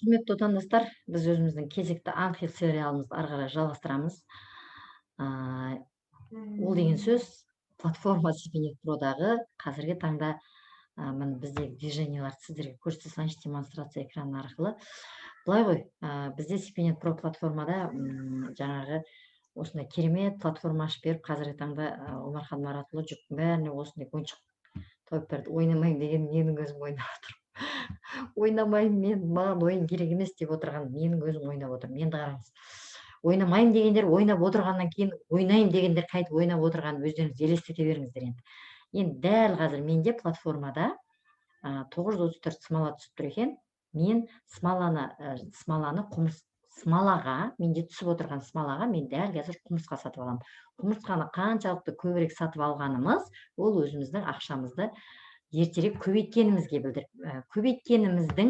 Құрметті отандастар, біз өзіміздің кезекті Анхил сериалымызды ары қарай жалғастырамыз. Ол деген сөз платформа CPNet Pro'дағы қазіргі таңда міне, біздегі движенияларды сіздерге көрсете салайыншы демонстрация экраны арқылы. Былай ғой, бізде CPNet Pro платформада жаңағы осындай керемет платформа ашып беріп, қазіргі таңда Омархан Маратұлы жұрттың бәріне осындай ойыншық тауып берді. Ойнамаймын деген менің өзім ойнап отырмын. Ойнамаймын мен, маған ойын керек емес деп отырған менің өзім ойнап отырмын. Енді қараңыз, ойнамаймын дегендер ойнап отырғаннан кейін, ойнаймын дегендер қайтып ойнап отырғанын өздеріңіз елестете беріңіздер. Енді дәл қазір менде платформада 934 смола түсіп тұр екен. Мен смоланы смолаға, менде түсіп отырған смолаға мен дәл қазір құмырсқа сатып аламын. Құмырсқаны қаншалықты көбірек сатып алғанымыз, ол өзіміздің ақшамызды ертерек көбейткенімізге білдір, көбейткеніміздің,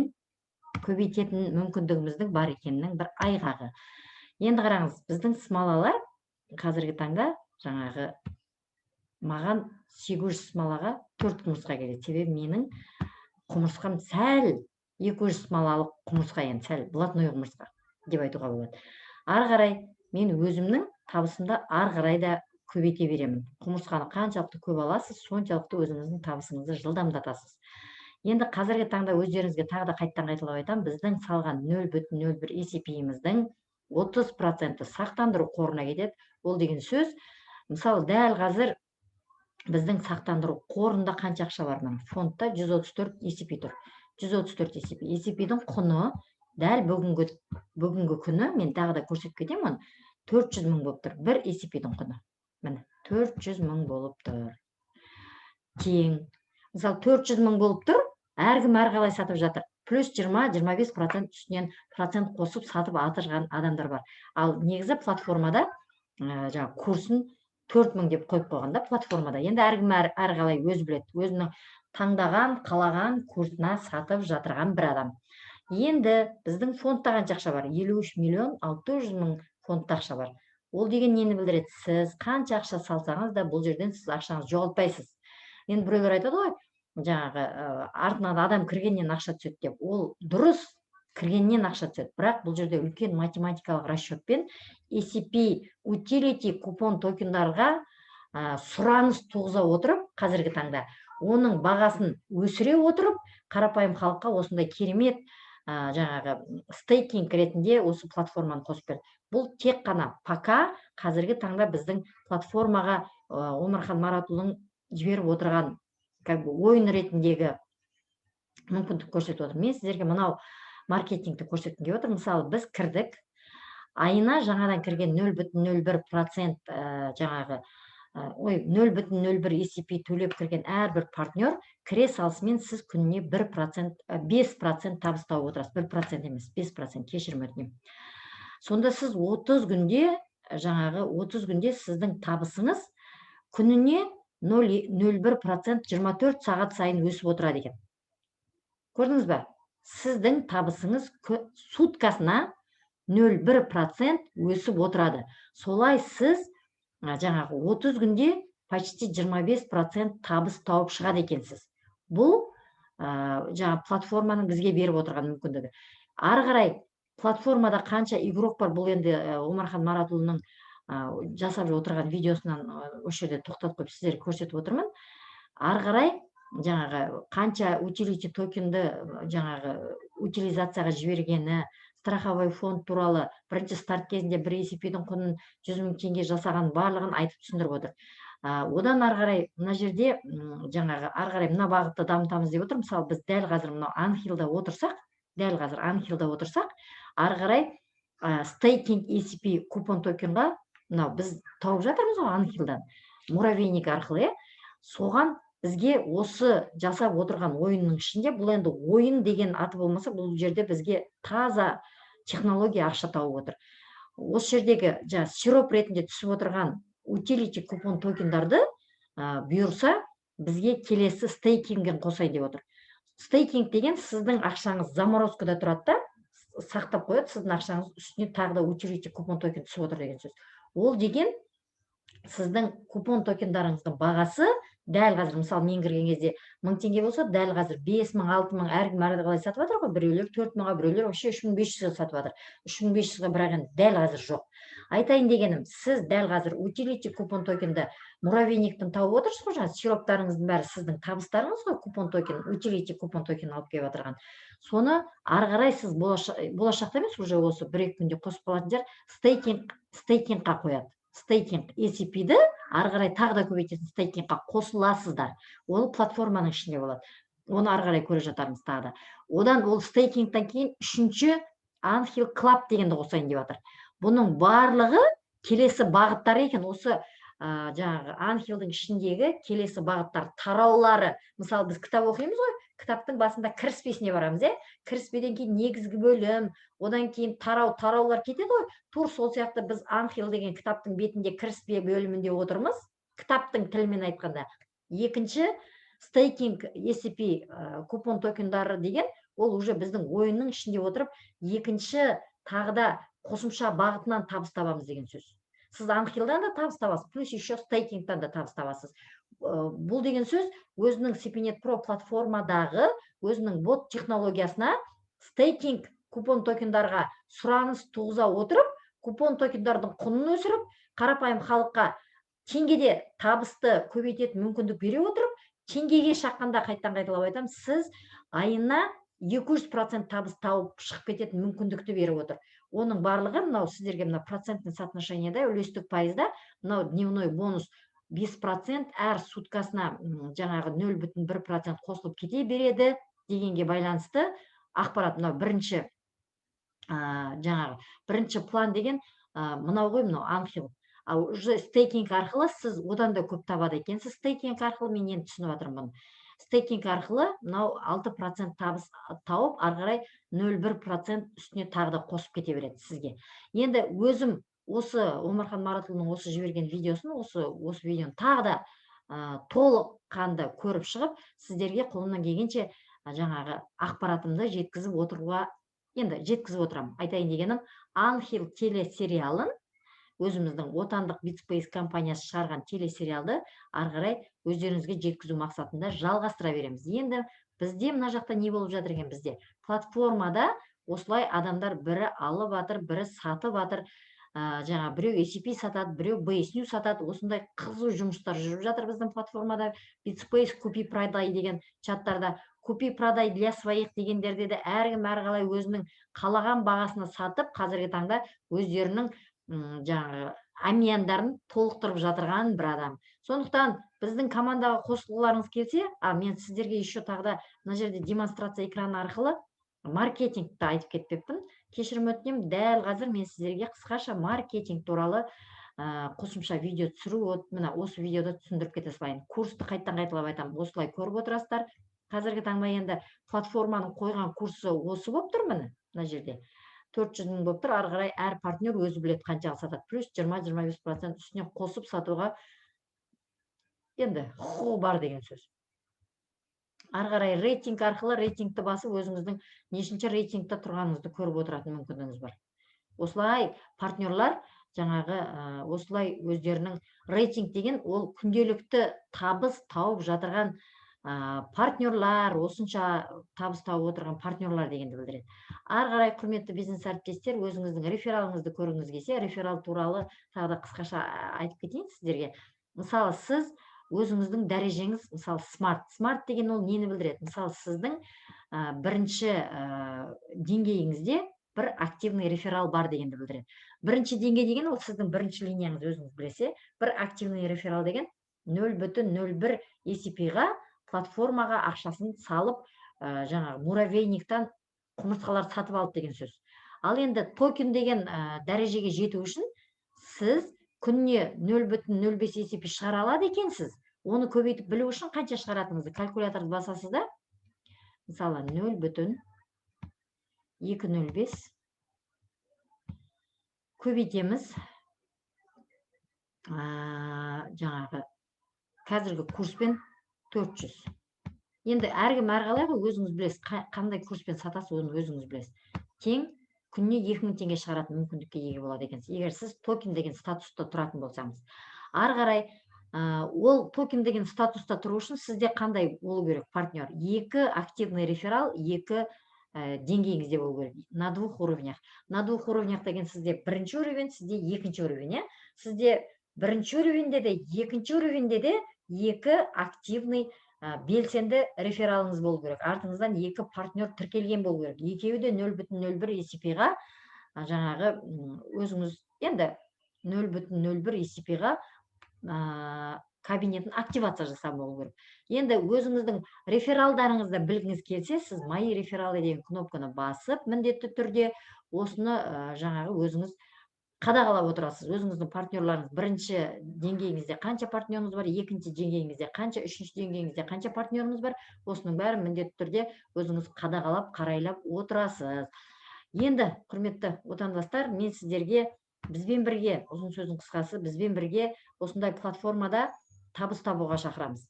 көбейтетін мүмкіндігіміздің бар екенінің бір айғағы. Енді қараңыз, біздің смолалар қазіргі таңда жаңағы маған 800 смолаға төрт құмырсқа келеді, себебі менің құмырсқам сәл 200 смолалық құмырсқа, енді сәл блатной құмырсқа деп айтуға болады. Ары қарай мен өзімнің табысымды ары қарай да көбейте беремін. Құмырсқаны қаншалықты көп аласыз, соншалықты өзіңіздің табысыңызды жылдамдатасыз. Енді қазіргі таңда өздеріңізге тағы да қайттан қайталап айтамын: біздің салған 0,01 ECP-іміздің 30%-і сақтандыру қорына кетеді. Ол деген сөз, мысалы, дәл қазір біздің сақтандыру қорында қанша ақша бар? Міне, фондта 134 ECP тұр. 134 ECP. ECP-дің құны дәл бүгінгі күні, мен тағы да көрсетіп кетемін оны, 400 мың болып тұр бір ECP-дің құны. Міне, 400 мың болып тұр тең. Мысалы, 400 мың болып тұр, әркім әрқалай сатып жатыр, плюс 20-25% үстінен процент қосып сатып отырған адамдар бар. Ал негізі платформада жаңағы курсын 4000 деп қойып қойған да платформада. Енді әркім әрқалай өзі біледі, өзінің таңдаған, қалаған курсына сатып жатырған бір адам. Енді біздің фондта қанша ақша бар? 53 миллион 600 мың фондта ақша бар. Ол деген нені білдіреді? Сіз қанша ақша салсаңыз да, бұл жерден сіз ақшаңызды жоғалтпайсыз. Енді біреулер айтады ғой, жаңағы артынан адам кіргеннен ақша түседі деп. Ол дұрыс, кіргеннен ақша түседі, бірақ бұл жерде үлкен математикалық расчетпен ECP utility купон токендарға сұраныс туғыза отырып, қазіргі таңда оның бағасын өсіре отырып, қарапайым халыққа осындай керемет жаңағы стейкинг ретінде осы платформаны қосып берді. Бұл тек қана пока қазіргі таңда біздің платформаға Омархан Маратұлының жіберіп отырған как бы ойын ретіндегі мүмкіндік көрсетіп отыр. Мен сіздерге мынау маркетингті көрсеткім келіп отыр. Мысалы, біз кірдік, айына жаңадан кірген 0,01% жаңағы ой, 0,01 ECP төлеп кірген әрбір партнер кіре салысымен сіз күніне 1%, 5% табыс тауып отырасыз. 1% емес, 5%, кешірім өтінемін. Сонда сіз 30 күнде, жаңағы 30 күнде сіздің табысыңыз күніне 0,01% 24 сағат сайын өсіп отырады екен. Көрдіңіз ба? Сіздің табысыңыз суткасына 0,1% өсіп отырады. Солай сіз жаңағы 30 күнде почти 25% табыс тауып шығады екенсіз. Бұл жаңа платформаның бізге беріп отырған мүмкіндігі. Ары қарай платформада қанша игрок бар, бұл енді Омархан Маратұлының жасап отырған видеосынан осы жерде тоқтатып қойып, сіздерге көрсетіп отырмын. Ары қарай жаңағы қанша utility токенді жаңағы утилизацияға жібергені, страховой фонд туралы, бірінші старт кезінде бір ECP-дің құнын 100 000 теңге жасаған, барлығын айтып түсіндіріп отыр. Одан ары қарай мына жерде жаңағы ары қарай мына бағытты дамытамыз деп отыр. Мысалы, біз дәл қазір мынау Анхилда отырсақ, дәл қазір Анхилда отырсақ, ары қарай стейкинг ECP купон токенға, мынау біз тауып жатырмыз ғой Анхилдан муравейник арқылы, иә, соған бізге осы жасап отырған ойынның ішінде, бұл енді ойын деген аты болмаса, бұл жерде бізге таза технология ақша тауып отыр. Осы жердегі жаңа сироп ретінде түсіп отырған utility купон токендарды бұйырса, бізге келесі стейкингін қосайын деп отыр. Стейкинг деген сіздің ақшаңыз заморозкада тұрады да, сақтап қояды сіздің ақшаңыз, үстіне тағы да utility купон токен түсіп отыр деген сөз. Ол деген сіздің купон токендарыңыздың бағасы Дәл қазір, мысалы, мен кірген кезде 1000 теңге болса, дәл қазір 5000, 6000, әркім әрқалай сатып жатыр ғой. Біреулер 4000-ға, біреулер вообще 3500-ге сатып жатыр. 3500-ға, бірақ енді дәл қазір жоқ. Айтайын дегенім, сіз дәл қазір утилити купон токенді муравейниктен тауып отырсыз ғой. Жаңағы сироптарыңыздың бәрі сіздің табыстарыңыз ғой. Купон токен, утилити купон токен алып келіп отырған. Соны ары қарай сіз болашақта емес, уже осы бір екі күнде қосып қалатын шығар, стейкингқа қояды. Стейкинг ACP-ді ары қарай тағы да көбейтетін стейкингқа қосыласыздар. Ол платформаның ішінде болады, оны ары қарай көре жатармыз тағы да. Одан ол стейкингтен кейін үшінші Анхил Клаб дегенді қосайын деп жатыр. Бұның барлығы келесі бағыттар екен. Осы жаңағы Анхилдың ішіндегі келесі бағыттар, тараулары. Мысалы, біз кітап оқимыз ғой, кітаптың басында кіріспесіне барамыз, иә. Кіріспеден кейін негізгі бөлім, одан кейін тарау, тараулар кетеді ғой. Тура сол сияқты біз Анхил деген кітаптың бетінде кіріспе бөлімінде отырмыз, кітаптың тілімен айтқанда. Екінші стейкинг ACP купон токендары деген ол уже біздің ойынның ішінде отырып, екінші тағы да қосымша бағытынан табыс табамыз деген сөз. Сіз Анхилдан да табыс табасыз, плюс еще стейкингтан да табыс табасыз. Бұл деген сөз, өзінің Сипинет Про платформадағы өзінің бот технологиясына стейкинг купон токендарға сұраныс туғыза отырып, купон токендардың құнын өсіріп, қарапайым халыққа теңгеде табысты көбейтетін мүмкіндік бере отырып, теңгеге шаққанда, қайтадан қайталап айтамын, сіз айына 200% табыс тауып шығып кететін мүмкіндікті беріп отыр. Оның барлығы мынау сіздерге мына процентный соотношениеда, үлестік пайызда, мынау дневной бонус 5%, әр суткасына жаңағы 0,1% қосылып кете береді дегенге байланысты ақпарат. Мынау бірінші жаңағы бірінші план деген мынау ғой, мынау Анхил. Ал уже стейкинг арқылы сіз одан да көп табады екенсіз. Стейкинг арқылы, мен енді түсініп жатырмын бұны, стейкинг арқылы мынау 6% табыс тауып, ары қарай 0,1% үстіне тағы да қосып кете береді сізге. Енді өзім осы Омархан Маратұлының осы жіберген видеосын, осы видеоны тағы да толыққанды көріп шығып, сіздерге қолымнан келгенше жаңағы ақпаратымды жеткізіп отыруға, енді жеткізіп отырамын. Айтайын дегенім, Анхил телесериалын, өзіміздің отандық Bitspace компаниясы шығарған телесериалды ары қарай өздеріңізге жеткізу мақсатында жалғастыра береміз. Енді бізде мына жақта не болып жатыр екен? Бізде платформада осылай адамдар бірі алып жатыр, бірі сатып жатыр. Жаңа біреу ACP сатады, біреу BSNU сатады. Осындай қызу жұмыстар жүріп жатыр біздің платформада. Bitspace купи продай деген чаттарда, купи продай для своих дегендерде де әркім әрқалай өзінің қалаған бағасына сатып, қазіргі таңда өздерінің жаңағы әмияндарын толықтырып жатырған бір адам. Сондықтан біздің командаға қосылғыларыңыз келсе, мен сіздерге еще тағы да мына жерде демонстрация экраны арқылы маркетингті айтып кетпеппін, кешірім өтінемін. Дәл қазір мен сіздерге қысқаша маркетинг туралы қосымша видео түсіру, вот мына осы видеода түсіндіріп кете салайын. Курсты қайтадан қайталап айтамын, осылай көріп отырасыздар. Қазіргі таңда енді платформаның қойған курсы осы болып тұр. Міне, мына жерде 400 000 болып тұр. Ары қарай әр партнер өзі біледі қаншаға сатады, плюс 20-25% үстіне қосып сатуға енді құқығы бар деген сөз. Ары қарай рейтинг арқылы, рейтингті басып, өзіңіздің нешінші рейтингте тұрғаныңызды көріп отыратын мүмкіндігіңіз бар. Осылай партнерлар жаңағы осылай өздерінің рейтинг деген ол күнделікті табыс тауып жатырған партнерлар, осынша табыс тауып отырған партнерлар дегенді білдіреді. Ары қарай, құрметті бизнес әріптестер, өзіңіздің рефералыңызды көргіңіз келсе, реферал туралы тағы да қысқаша айтып кетейін сіздерге. Мысалы, сіз өзіңіздің дәрежеңіз, мысалы, смарт. Смарт деген ол нені білдіреді? Мысалы, сіздің бірінші деңгейіңізде бір активный реферал бар дегенді білдіреді. Бірінші деңгей деген ол сіздің бірінші линияңыз, өзіңіз білесіз. Бір активный реферал деген 0,01 ACP-ға платформаға ақшасын салып, жаңағы муравейниктан құмырсқаларды сатып алды деген сөз. Ал енді токен деген дәрежеге жету үшін сіз күніне 0,05 ACP шығара алады екенсіз. Оны көбейтіп білу үшін, қанша шығаратыныңызды, калькуляторды басасыз да, мысалы, 0,205 көбейтеміз жаңағы қазіргі курспен 400. Енді әркім әрқалай ғой, өзіңіз білесіз, қандай курспен сатасыз, оны өзіңіз білесіз. Тең күніне 2000 теңге шығаратын мүмкіндікке ие болады екенсіз, егер сіз токен деген статуста тұратын болсаңыз. Ары қарай Ол токен деген статуста тұру үшін сізде қандай болу керек партнер? Екі активный реферал, екі деңгейіңізде болу керек, на двух уровнях. На двух уровнях деген сізде бірінші уровень, сізде екінші уровень, иә. Сізде бірінші уровеньде де, екінші уровеньде де екі активный, белсенді рефералыңыз болу керек. Артыңыздан екі партнер тіркелген болу керек, екеуі де 0,01 ECP-ға, жаңағы өзіңіз енді 0,01 ECP-ға кабинетін активация жасап болу керек. Енді өзіңіздің рефералдарыңызды білгіңіз келсе, сіз «Мои рефералы» деген кнопканы басып, міндетті түрде осыны жаңағы өзіңіз қадағалап отырасыз. Өзіңіздің партнерларыңыз, бірінші деңгейіңізде қанша партнеріңіз бар, екінші деңгейіңізде қанша, үшінші деңгейіңізде қанша партнеріңіз бар, осының бәрін міндетті түрде өзіңіз қадағалап, қарайлап отырасыз. Енді, құрметті отандастар, мен сіздерге бізбен бірге, ұзын сөздің қысқасы, бізбен бірге осындай платформада табыс табуға шақырамыз.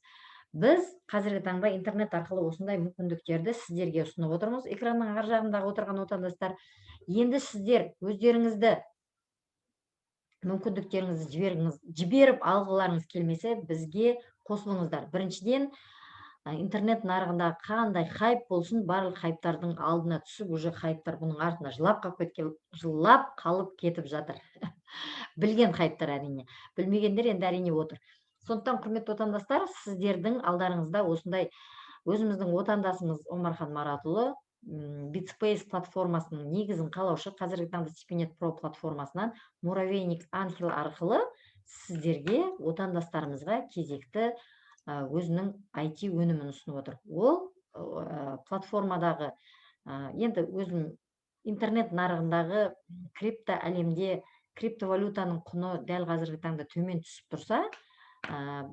Біз қазіргі таңда интернет арқылы осындай мүмкіндіктерді сіздерге ұсынып отырмыз, экранның ар жағындағы отырған отандастар. Енді сіздер өздеріңізді мүмкіндіктеріңізді жіберіп алғыларыңыз келмесе, бізге қосылыңыздар. Біріншіден, интернет нарығында қандай хайп болсын, барлық хайптардың алдына түсіп, уже хайптар бұның артына жылап қалып кетіп жатыр. Білген хайптар, әрине, білмегендер енді, әрине, отыр. Сондықтан, құрметті отандастар, сіздердің алдарыңызда осындай өзіміздің отандасымыз Омархан Маратұлы, Bitspace платформасының негізін қалаушы, қазіргі таңда CPNet Pro платформасынан Муравейник Анхел арқылы сіздерге, отандастарымызға, кезекті өзінің IT өнімін ұсынып отыр. Ол платформадағы енді өзім интернет нарығындағы крипто әлемде криптовалютаның құны дәл қазіргі таңда төмен түсіп тұрса,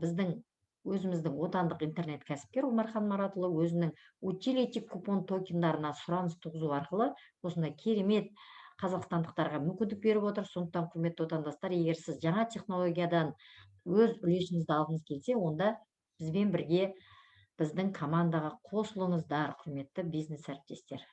біздің өзіміздің отандық интернет кәсіпкер Омархан Маратұлы өзінің utility купон токендарына сұраныс туғызу арқылы осындай керемет қазақстандықтарға мүмкіндік беріп отыр. Сондықтан, құрметті отандастар, егер сіз жаңа технологиядан өз үлесіңізді алғыңыз келсе, онда бізбен бірге біздің командаға қосылыңыздар, құрметті бизнес әріптестер.